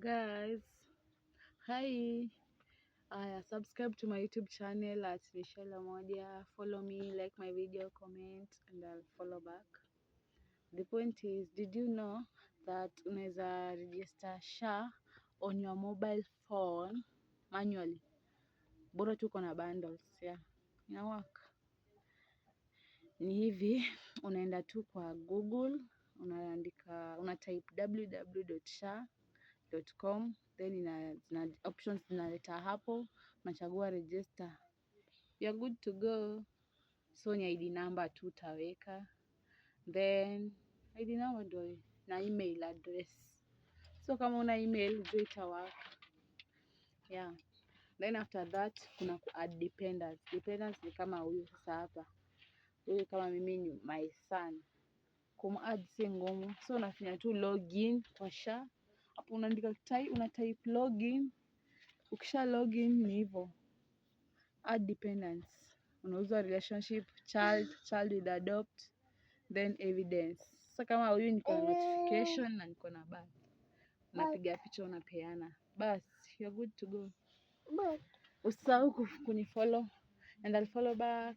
Guys, hi. Subscribe to my YouTube channel at Michelle Omodia. Follow me, like my video, comment, and I'll follow back. The point is, did you know that unaweza register SHA on your mobile phone manually? Bora tu uko na bundles, yeah. Ina work. Ni hivi, unaenda tu kwa Google, unaandika, una type www.sha.com, then ina options zinaleta hapo, unachagua register. You're good to go. So ni ID number tu utaweka, then ID number ndio na email address. So kama una email, ujue itawaka. Yeah. Then after that kuna ku add dependents. Dependents ni kama huyu sasa hapa. Huyu kama mimi ni my son. Kumadd si ngumu. So unafinya tu login kwa SHA. Hapo unaandika type, una type login. Ukisha login ni hivyo. Add dependents. Unauza relationship, child, child with adopt, then evidence. Sasa kama huyu niko na notification na niko na birth. Unapiga picha, unapeana. Bas, you're good to go. Usisahau kunifollow and I'll follow back.